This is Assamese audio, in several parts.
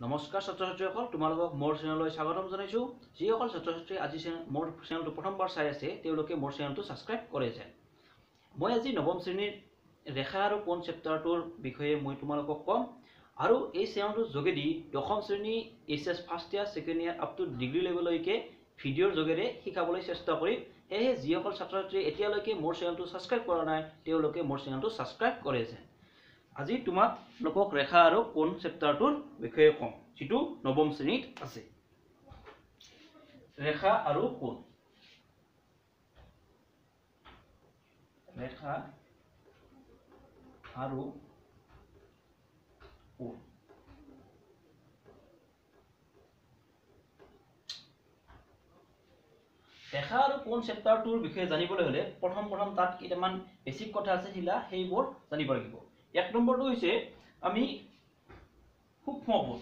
নমস্কাৰ ছাত্ৰ ছাত্ৰীসকল, তোমালোকক মোৰ চেনেললৈ স্বাগতম জনাইছোঁ। যিসকল ছাত্ৰ ছাত্ৰী আজি মোৰ চেনেলটো প্ৰথমবাৰ চাই আছে, তেওঁলোকে মোৰ চেনেলটো ছাবস্ক্ৰাইব কৰে যেন। মই আজি নৱম শ্ৰেণীৰ ৰেখা আৰু কোণ চেপ্টাৰটোৰ বিষয়ে মই তোমালোকক ক'ম আৰু এই চেনেলটোৰ যোগেদি দশম শ্ৰেণী H S first year, second year up to degree লেভেললৈকে ভিডিঅ'ৰ যোগেৰে শিকাবলৈ চেষ্টা কৰিম। সেয়েহে যিসকল ছাত্ৰ ছাত্ৰীয়ে এতিয়ালৈকে মোৰ চেনেলটো ছাবস্ক্ৰাইব কৰা নাই, তেওঁলোকে মোৰ চেনেলটো ছাবস্ক্ৰাইব কৰে যেন। আজি তোমালোকক ৰেখা আৰু কোণ চেপ্টাৰটোৰ বিষয়ে ক'ম, যিটো নৱম শ্ৰেণীত আছে। ৰেখা আৰু কোণ। ৰেখা আৰু কোণ। ৰেখা আৰু কোণ চেপ্টাৰটোৰ বিষয়ে জানিবলৈ হ'লে প্ৰথম প্ৰথম তাত কেইটামান বেছিক কথা আছে, সেইবোৰ জানিব লাগিব। এক নম্বৰটো হৈছে আমি সূক্ষ্ম কোণ।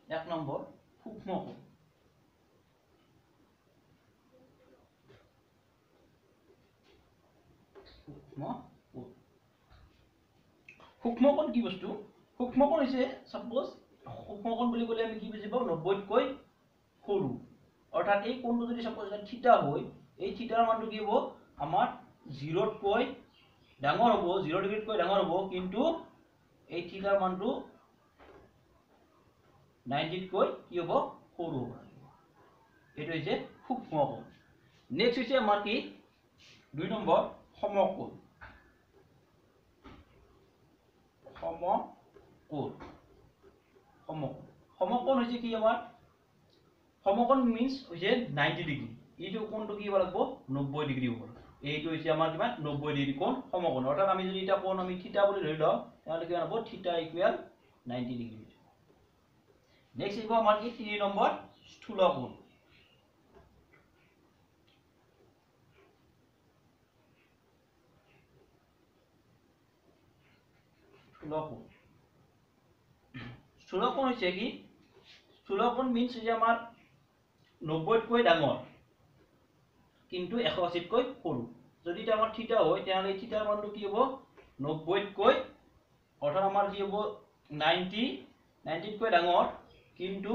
এক নম্বৰ সূক্ষ্ম কোণ। সূক্ষ্ম কোণ। সূক্ষ্ম কোণ কি বস্তু? সূক্ষ্ম কোণ হৈছে, চাপ'জ সূক্ষ্ম কোণ বুলি ক'লে আমি কি বুজি পাওঁ? 90তকৈ সৰু। অৰ্থাৎ এই কোণটো যদি চাপ'জ এটা থিটা হয়, এই থিটাৰ মানটো কি হ'ব? আমাৰ জিৰ'তকৈ ডাঙৰ হ'ব, জিৰ' ডিগ্ৰীতকৈ ডাঙৰ হ'ব, কিন্তু এই থিটাৰ মানটো 90তকৈ কি হ'ব? সৰু হ'ব লাগিব। এইটো হৈছে সূক্ষ্ম কোণ। নেক্সট হৈছে আমাৰ কি? দুই নম্বৰ সমকোণ। সমকোণ। সমকোণ। সমকোণ হৈছে কি আমাৰ? সমকোণ মিনছ হৈছে 90 ডিগ্ৰী। এইটো কোণটো কি হ'ব লাগিব? 90 ডিগ্ৰী হ'ব। এইটো হৈছে আমাৰ কিমান? 90 ডিগ্ৰী কোণ সমকোণ। অৰ্থাৎ আমি যদি এটা কোণ আমি থিটা বুলি ধৰি লওঁ, তেনেহ'লে কিমান হ'ব? থিটা ইকুৱেল 90 ডিগ্ৰী। নেক্সট আহিব আমাৰ কি? তিনি নম্বৰ স্থূল কোণ। স্থূল কোণ। স্থূল কোণ হৈছে কি? স্থূল কোণ মিনছ হৈছে আমাৰ 90তকৈ ডাঙৰ কিন্তু 180তকৈ সৰু। যদি এতিয়া আমাৰ থিটা হয়, তেনেহ'লে এই থিটাৰ মানটো কি হ'ব? 90তকৈ, অৰ্থাৎ আমাৰ কি হ'ব? 90তকৈ ডাঙৰ কিন্তু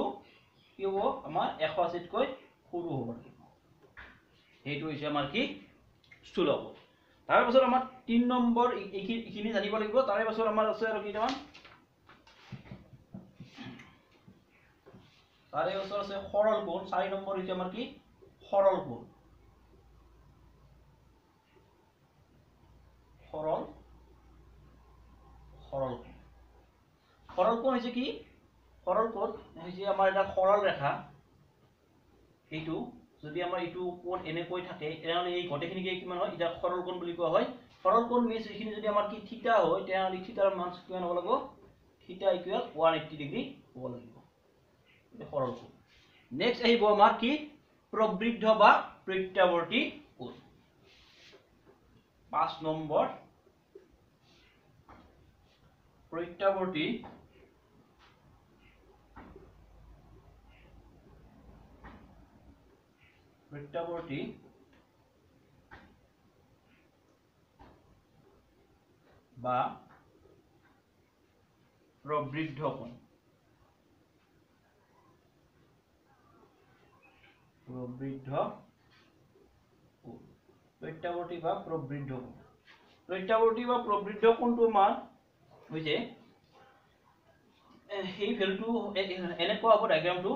কি হ'ব? আমাৰ 180তকৈ সৰু হ'ব লাগিব। সেইটো হৈছে আমাৰ কি? স্থূল কোণ। তাৰপাছত আমাৰ তিনি নম্বৰ এইখিনি জানিব লাগিব। তাৰে পাছত আমাৰ আছে আৰু কেইটামান। তাৰে পাছত আছে সৰল কোণ। চাৰি নম্বৰ হৈছে আমাৰ কি? সৰল কোণ। সৰল সৰল কোণ। সৰল কোণ হৈছে কি? সৰল কোণ হৈছে আমাৰ এটা সৰল ৰেখা। এইটো যদি আমাৰ এইটো কোণ এনেকৈ থাকে, তেনেহ'লে এই গোটেইখিনিকে কিমান হয়? এতিয়া সৰল কোণ বুলি কোৱা হয়। সৰল কোণ মিনছ এইখিনি যদি আমাৰ কি থিটা হয়, তেনেহ'লে থিটাৰ মান কিমান হ'ব লাগিব? থিটা ইকুৱেল 180 ডিগ্ৰী হ'ব লাগিব। এইটো সৰল কোণ। নেক্সট আহিব আমাৰ কি? প্ৰবৃদ্ধ বা প্ৰত্যাৱৰ্তী কোণ। পাঁচ নম্বৰ প্ৰত্যাৱৰ্তী প্ৰত্যাৱৰ্তী বা প্ৰবৃদ্ধ কোণ। প্ৰবৃদ্ধ কোণ। প্ৰত্যাৱৰ্তী বা প্ৰবৃদ্ধ কোণ। প্ৰত্যাৱৰ্তী বা প্ৰবৃদ্ধ কোণটো আমাৰ হৈছে সেই ভেলুটো এনেকুৱা হ'ব ডায়েগ্ৰামটো।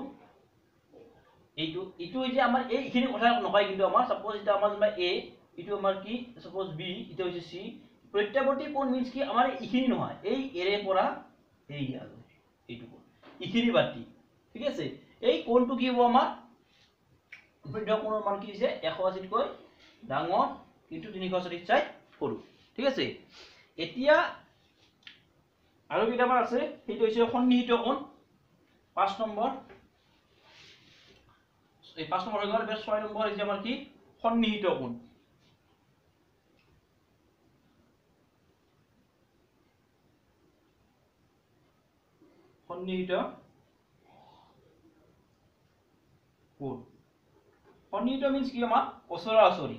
এইটো এইটো হৈছে আমাৰ এইখিনি কথা নকয়, কিন্তু আমাৰ চাপ'জ এতিয়া আমাৰ যেনিবা এ, এইটো আমাৰ কি? চাপ'জ বি, এইটো হৈছে চি। প্ৰত্যাৱৰ্তী কোণ মিনছ কি? আমাৰ এইখিনি নহয়, এই এৰে পৰা এই ইয়ালৈ এইটো কোণ, এইখিনি বাদ দি, ঠিক আছে। এই কোণটো কি হ'ব আমাৰ? বৃদ্ধ কোণৰ মান কি হৈছে? 180তকৈ ডাঙৰ কিন্তু 360 চাই সৰু, ঠিক আছে। এতিয়া আৰু কেইটামান আছে, সেইটো হৈছে সন্নিহিত কোণ। পাঁচ নম্বৰ, এই পাঁচ নম্বৰ হৈ গ'ল। এবাৰ ছয় নম্বৰ হৈছে আমাৰ কি? সন্নিহিত কোণ। সন্নিহিত কোণ। সন্নিহিত মিনছ কি? আমাৰ ওচৰা ওচৰি।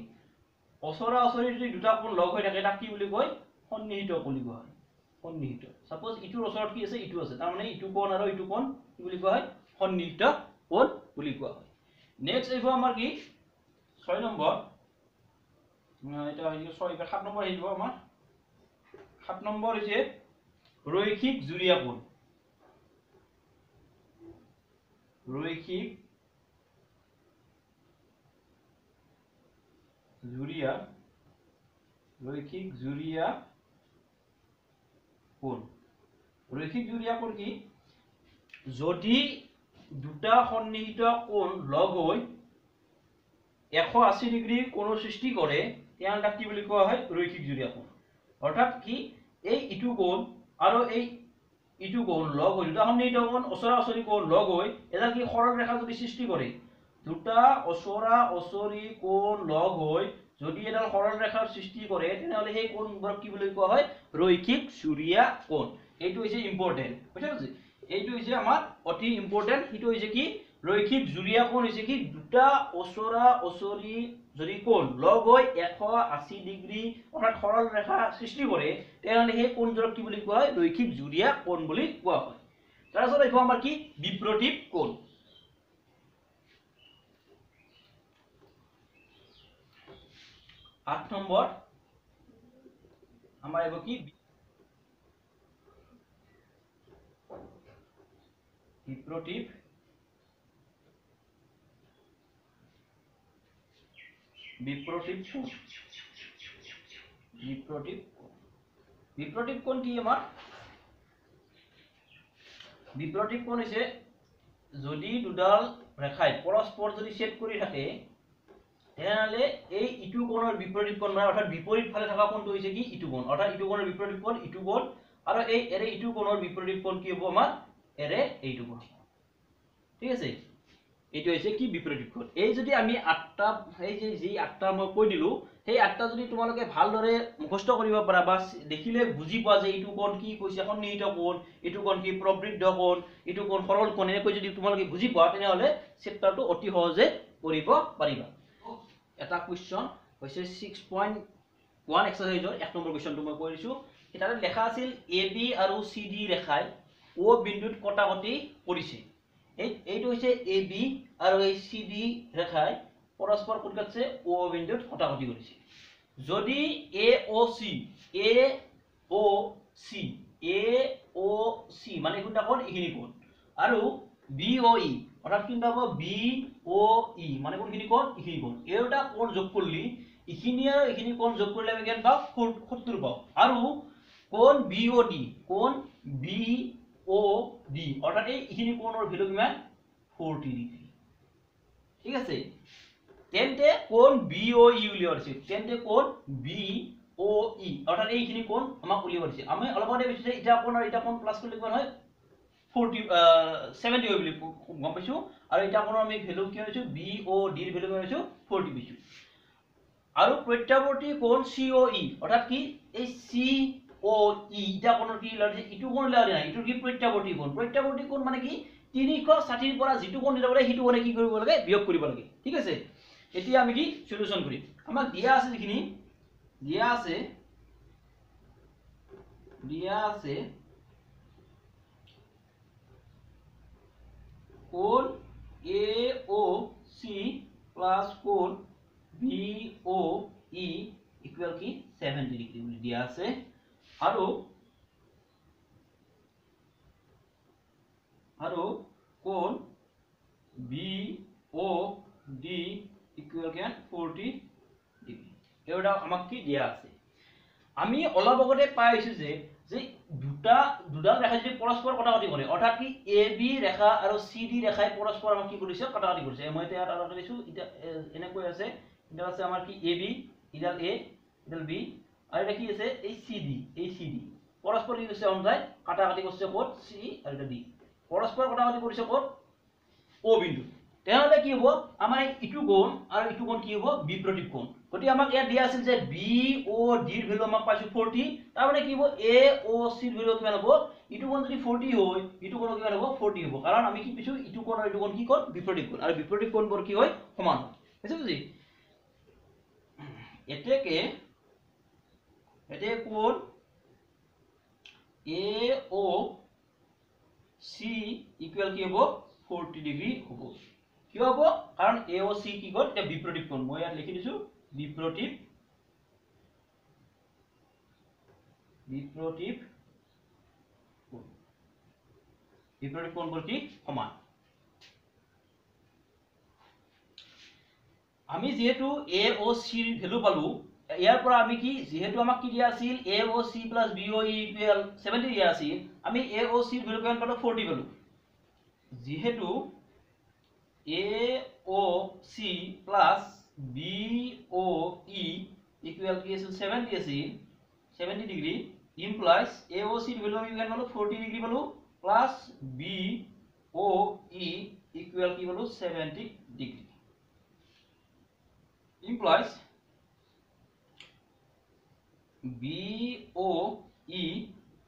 ওচৰা ওচৰি যদি দুটা কোণ লগ হৈ থাকে, তাক কি বুলি কয়? সন্নিহিত বুলি কোৱা হয়। সন্নিহিত। সাপোজ ইটোৰ ওচৰত কি আছে, ইটো আছে, তাৰ মানে ইটো কোণ আৰু ইটো কোণ কি বুলি কোৱা হয়, সন্নিহিত কোণ বুলি কোৱা হয়। নেক্সট আহিব আমাৰ কি 6 নম্বৰ, এটা হৈছে 6 7 নম্বৰ আহিব আমাৰ। 7 নম্বৰ হৈছে ৰৈখিক যুৰীয়া কোণ। ৰৈখিক যুৰীয়া, ৰৈখিক যুৰীয়া কোণ। ৰৈখিক যুৰীয়া কোণ কি, যদি দুটা সন্নিহিত কোণ লগ হৈ 180 ডিগ্ৰী কোণৰ সৃষ্টি কৰে, তেনেহ'লে তাক কি বুলি কোৱা হয়, ৰৈখিক যুৰীয়া কোণ। অৰ্থাৎ কি, এই ইটো কোণ আৰু এই ইটো কোণ লগ হৈ, দুটা সন্নিহিত কোণ ওচৰা ওচৰি কোণ লগ হৈ এডাল কি সৰল ৰেখা যদি সৃষ্টি কৰে, দুটা ওচৰা ওচৰি কোণ লগ হৈ যদি এডাল সৰল ৰেখাৰ সৃষ্টি কৰে, তেনেহ'লে সেই কোণবোৰক কি বুলি কোৱা হয়, ৰৈখিক যুৰীয়া কোণ। এইটো হৈছে ইম্পৰ্টেণ্ট, বুজিছা বুজি, এইটো হৈছে আমাৰ অতি ইম্পৰ্টেণ্ট। সেইটো হৈছে কি, ৰৈখিক যুৰীয়া কোণ হৈছে কি, দুটা ওচৰা ওচৰি যদি কোণ লগ হৈ 180 ডিগ্ৰী অৰ্থাৎ সৰল ৰেখা সৃষ্টি কৰে, তেনেহ'লে সেই কোণযোৰক কি বুলি কোৱা হয়, ৰৈখিক যুৰীয়া কোণ বুলি কোৱা হয়। তাৰপিছত আহিব আমাৰ কি, বিপ্ৰতীপ কোণ। 8 নম্বৰ আমাৰ আহিব কি, বিপ্ৰতীপ বিপ্ৰতীপ কোণ। বিপ্ৰতীপ কোণ, বিপ্ৰতীপ কোণ কি আমাৰ, বিপ্ৰতীপ কোণ হৈছে যদি দুডাল ৰেখাই পৰস্পৰ যদি ছেদ কৰি থাকে, তেনেহ'লে এই ইটো কোণৰ বিপৰীত কোণ মানে অৰ্থাৎ বিপৰীত ফালে থকা কোণটো হৈছে কি, ইটো কোণ, অৰ্থাৎ ইটো কোণৰ বিপৰীত কোণ ইটো কোণ, আৰু এই এৰে ইটো কোণৰ বিপৰীত কোণ কি হ'ব আমাৰ, এৰে এইটো কোণ। ঠিক আছে, এইটো হৈছে কি বিপৰীত কোণ। এই যদি আমি আঠটা, এই যে যি আঠটা মই কৈ দিলোঁ, সেই আঠটা যদি তোমালোকে ভালদৰে মুখস্থ কৰিব পাৰা বা দেখিলে বুজি পোৱা যে এইটো কোণ কি কৈছে, সন্নিহিত কোণ, এইটো কোণ কি প্ৰবৃদ্ধ কোণ, এইটো কোণ সৰল কোণ, এনেকৈ যদি তোমালোকে বুজি পোৱা, তেনেহ'লে চেপ্টাৰটো অতি সহজে কৰিব পাৰিবা। এটা কুৱেশ্যন হৈছে 6.1 এক্সাৰচাইজৰ 1 নম্বৰ কুৱেশ্যনটো মই কৈ দিছোঁ। তাতে লেখা আছিল এ বি আৰু চি ডি ৰেখাই অ' বিন্দুত কটাকটি কৰিছে। এইটো হৈছে এ বি আৰু এই চি ডি ৰেখাই পৰস্পৰ ক'ত কাটছে, অ' বিন্দুত কটাকটি কৰিছে। যদি এ অ' চি, এ অ' চি, এ অ' চি মানে কোনটা কোণ, এইখিনি কোণ, আৰু বি অ' ই অৰ্থাৎ কোনটা হ'ব, বি অ' ই মানে কোনখিনি কোণ, এইখিনি কোণ, এই দুটা কোণ যোগ কৰিলে এইখিনি আৰু এইখিনি কোণ যোগ কৰিলে আমি কিমান পাওঁ, 70 পাওঁ। আৰু কোণ বি অ' ডি, কোণ বি অ' ডি অৰ্থাৎ এই এইখিনি কোণৰ ভেলু কিমান, 40 ডিগ্ৰী। ঠিক আছে, তেন্তে কোণ বি অ' ই উলিয়াব দিছে, তেন্তে কোণ বি অ' ই অৰ্থাৎ এইখিনি কোণ আমাক উলিয়াব দিছে। আমি অলপ আগতে কৈছোঁ যে এতিয়া কোণ আৰু এতিয়া কোণ প্লাছ কৰিলে কিমান হয়, 70 হয় বুলি গম পাইছোঁ। আৰু এতিয়া কোণৰ আমি ভেলু কিমান পাইছোঁ, বি অ' ডিৰ ভেলু কিমান পাইছোঁ, 40 পাইছোঁ। আৰু প্ৰত্যাৱৰ্তী কোণ চি অ' ই অৰ্থাৎ কি, এই চি অ' ই এতিয়া কোণৰ কি উলিয়াব দিছে, ইটো কোণ উলিয়াব দিয়া নাই, ইটোৰ কি প্ৰত্যাৱৰ্তী কোণ। প্ৰত্যাৱৰ্তী কোণ মানে কি, 360ৰ পৰা যিটো কোণ উলিয়াব লাগে সেইটো কোণে কি কৰিব লাগে, বিয়োগ কৰিব লাগে। ঠিক আছে, এতিয়া আমি কি সলিউশ্যন কৰিম, আমাক দিয়া আছে যিখিনি দিয়া আছে, দিয়া আছে কোণ এ অ' চি প্লাছ কোণ বি অ' ই ইকুৱেল কি 70 ডিগ্ৰী বুলি দিয়া আছে। আৰু আৰু কোণ বি অ' ডি ইকুৱেল কিমান, 40 ডিগ্ৰী। এইটা আমাক কি দিয়া আছে, আমি অলপ আগতে পাই আহিছোঁ যে দুডাল ৰেখা যদি পৰস্পৰ কটাকটি কৰে, অৰ্থাৎ কি এ বি ৰেখা আৰু চি ডি ৰেখাই পৰস্পৰ আমাক কি কৰিছে, কটাকটি কৰিছে। মই এতিয়া ইয়াত আৰু দিছোঁ, এতিয়া এনেকৈ আছে, এতিয়া আছে আমাৰ কি এ বি, ইডাল এ, ইডাল বি, আৰু এটা কি আছে এই চি ডি, এই চি ডি পৰস্পৰ কি কৰিছে, অনুযায়ী কটাকটি কৰিছে ক'ত, চি আৰু এটা ডি, পৰস্পৰ কটাকটি কৰিছে ক'ত, অ' বিন্দু। তেনেহ'লে কি হ'ব, আমাৰ এই ইটো কোণ আৰু ইটো কোণ কি হ'ব, বিপৰীত কোণ। গতিকে আমাক ইয়াত দিয়া আছিল যে বি অ' ডিৰ ভেলু আমাক পাইছোঁ 40, তাৰমানে কি হ'ব, এ অ' চিৰ ভেলু কিমান হ'ব, ইটো কোণ যদি 40 হয় ইটো কোণৰ কিমান হ'ব, 40 হ'ব, কাৰণ আমি কি পাইছোঁ, ইটো কোণ আৰু ইটো কোণ কি কোণ, বিপৰীত কোণ, আৰু বিপৰীত কোণবোৰ কি হয়, সমান হয়। বুজিছে বুজি, এতেকে কোণ এ অ' চি ইকুৱেল কি হ'ব 40 ডিগ্ৰী হ'ব। কিয় হ'ব? কাৰণ এ অ' চি কি গ'ল এতিয়া বিপৰীত কোণ। মই ইয়াত লিখি দিছোঁ বিপৰীত বিপৰীত কোণ, বিপৰীত কোণবোৰ কি সমান। আমি যিহেতু এ অ' চিৰ ভেলু পালোঁ, ইয়াৰ পৰা আমি কি, যিহেতু আমাক কি দিয়া আছিল A O C plus B O E equal 70 দিয়া আছিল, আমি এ অ' চিৰ ভেলু কিমান পালোঁ 40 পালোঁ। যিহেতু A O C plus B O E equal কি আছিল 70 আছিল, 70 ডিগ্ৰী ইমপ্লাইজ এ অ' চিৰ ভেলু আমি কিমান পালোঁ 40 ডিগ্ৰী পালোঁ, plus B O E equal কি পালোঁ 70 degree implies BOE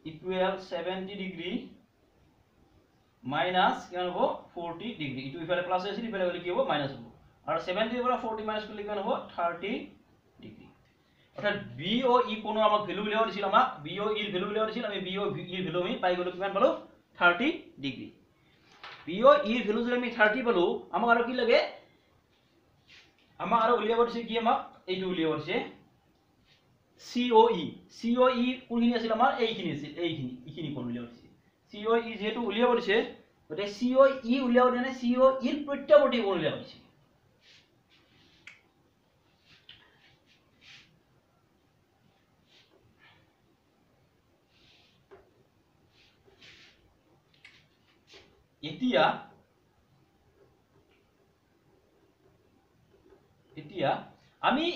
equal 70 degree minus কিমান হ'ব 40 ডিগ্ৰী। ইটো ইফালে প্লাছ আছিল, ইফালে গ'লে কি হ'ব মাইনাছ হ'ব, আৰু 70 পৰা 40 মাইনাছ কৰিলে কিমান হ'ব 30 ডিগ্ৰী। অৰ্থাৎ বি অ' ই কোণৰ আমাক ভেলু উলিয়াব দিছিল, আমাক বি অ' ইৰ ভেলু উলিয়াব দিছিল, আমি বি অ' ইৰ ভেলু আমি পাই গ'লো কিমান পালোঁ 30 ডিগ্ৰী। বি অ' ইৰ ভেলু যদি আমি 30 পালোঁ, আমাক আৰু কি লাগে? আমাক আৰু উলিয়াব দিছে কি? আমাক এইটো উলিয়াব দিছে C O E. C O E কোনখিনি আছিল আমাৰ? এইখিনি আছিল, এইখিনি এইখিনি কোণ উলিয়াব দিছে। চি অ' ই যিহেতু উলিয়াব দিছে, গতিকে চি অ' ই উলিয়াব দিয়া নাই, চি অ' ইৰ প্ৰত্যাৱৰ্তী কোণ উলিয়াব দিছে। এতিয়া এতিয়া আমি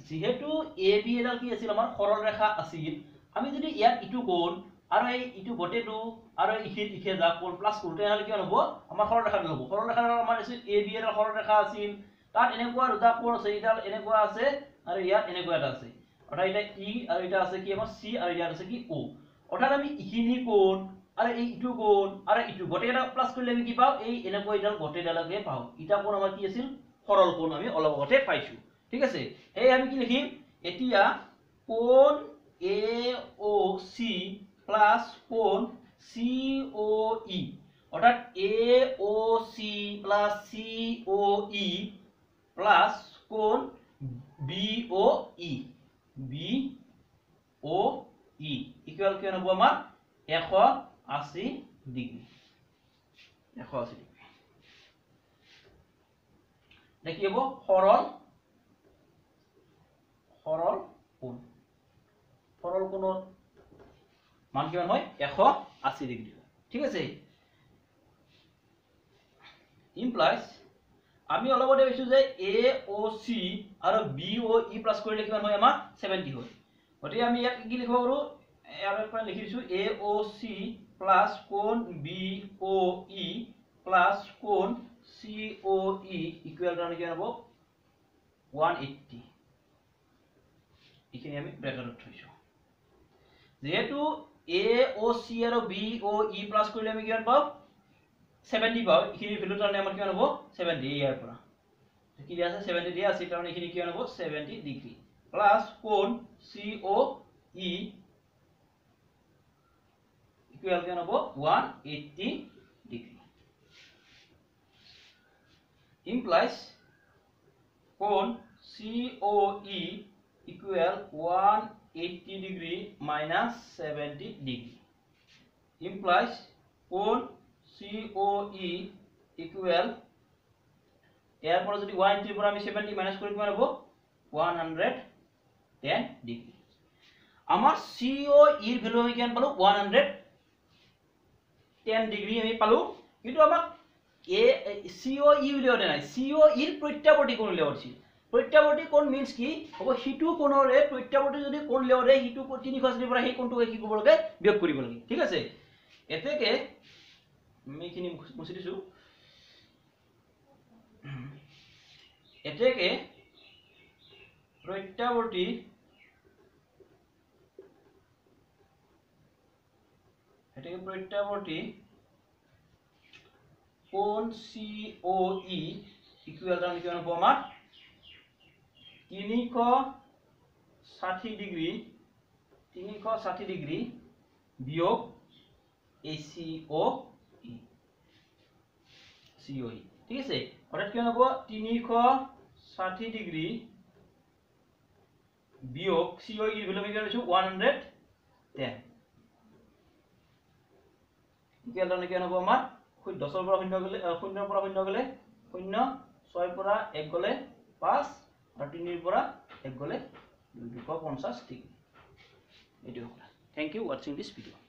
যিহেতু এ বি এডাল কি আছিল আমাৰ সৰল ৰেখা আছিল, আমি যদি ইয়াত ইটো কোণ আৰু এই ইটো গোটেইটো আৰু ইখিত ইখে যা কোণ প্লাছ কৰোঁ, তেনেহ'লে কিমান হ'ব আমাৰ সৰল ৰেখাডাল হ'ব। সৰল ৰেখাডাল আমাৰ আছিল এ বি এডাল সৰল ৰেখা আছিল, তাত এনেকুৱা দুটা কোণ আছে, এইডাল এনেকুৱা আছে আৰু ইয়াত এনেকুৱা এটা আছে, অৰ্থাৎ এতিয়া ই আৰু এটা আছে কি আমাৰ চি আৰু ইয়াত আছে কি অ'। অৰ্থাৎ আমি ইখিনি কোণ আৰু এই ইটো কোণ আৰু ইটো গোটেইকেইটা প্লাছ কৰিলে আমি কি পাওঁ? এই এনেকুৱা এইডাল গোটেইডালকে পাওঁ। ইটা কোণ আমাৰ কি আছিল? সৰল কোণ আমি অলপ আগতে পাইছোঁ। ঠিক আছে, সেয়ে আমি কি লিখিম এতিয়া? কোণ এ অ' চি প্লাছ কোণ চি অ' ই, অৰ্থাৎ A O C plus C O E plus কোণ B O E, B O E equal কিমান হ'ব আমাৰ 180 ডিগ্ৰী, 180 ডিগ্ৰী। এতিয়া কি হ'ব? সৰল সৰল কোণ, সৰল কোণৰ মান কিমান হয়? 180 ডিগ্ৰী। ঠিক আছে, ইমপ্লাইজ আমি অলপ আগতে কৈছোঁ যে এ অ' চি আৰু বি অ' ই প্লাছ কৰিলে কিমান হয় আমাৰ 70 হয়। গতিকে আমি ইয়াত কি লিখিব পাৰোঁ? ইয়াৰ পৰা লিখি দিছোঁ এ অ' চি প্লাছ কোণ বি অ' ই প্লাছ কোণ চি অ' ই ইকুৱেল তাৰমানে কিমান হ'ব 180। এইখিনি আমি ব্ৰেকেটত থৈছোঁ। যিহেতু এ অ' চি আৰু বি অ' ই প্লাছ কৰিলে আমি কিমান পাওঁ? 70 পাওঁ। এইখিনিৰ ভেলু তাৰমানে আমাৰ কিমান হ'ব 70। ইয়াৰ পৰা কি দিয়া আছে 70 দিয়া আছিল, তাৰমানে এইখিনি কিমান হ'ব 70 ডিগ্ৰী প্লাছ কোণ চি অ' ই ইকুৱেল কিমান হ'ব 180 ডিগ্ৰী ইমপ্লাইজ কোণ C O E equal 180 degree minus 70 degree implies কোণ চি অ' ই ইকুৱেল ইয়াৰ পৰা যদি 180 পৰা আমি 70 মাইনাছ কৰি কিমান হ'ব 110 ডিগ্ৰী। আমাৰ চি অ' ইৰ ভেলু আমি কিমান পালোঁ? 110 ডিগ্ৰী আমি পালোঁ। কিন্তু আমাক এ চি অ' ই উলিয়াব দিয়া নাই, চি অ' ইৰ প্ৰত্যাৱৰ্তী কোণ উলিয়াব দিছিল। প্ৰত্যাৱৰ্তী কোণ মিনছ কি হ'ব? সিটো কোণৰে প্ৰত্যাৱৰ্তী যদি কোণ উলিয়াব দিয়ে, সিটো 360 পৰা সেই কোণটোকে কি কৰিব লাগে? বিয়োগ কৰিব লাগে। ঠিক আছে, এতেকে আমি এইখিনি মুচি দিছোঁ। এতেকে প্ৰত্যাৱৰ্তী এতেকে প্ৰত্যাৱৰ্তী কোণ চি অ' ই ইকুৱেল তাৰমানে কিমান হ'ব আমাৰ 360 ডিগ্ৰী, 360 ডিগ্ৰী বিয়োগ এই চি অ' ই, চি অ' ই, ঠিক আছে। অৰ্থাৎ কিমান হ'ব? 360 ডিগ্ৰী বিয়োগ চি অ' ইৰ ভেলু আমি কিমান পাইছোঁ? 110। ইকুৱেল তাৰমানে কিমান হ'ব আমাৰ? 10ৰ পৰা শূন্য গ'লে, শূন্যৰ পৰা শূন্য গ'লে শূন্য, 6ৰ পৰা 1 গ'লে 5, আৰু 3ৰ পৰা 1 গ'লে 2, 250 ডিগ্ৰী। এইটো কথা। Thank you ৱাটছিং this video.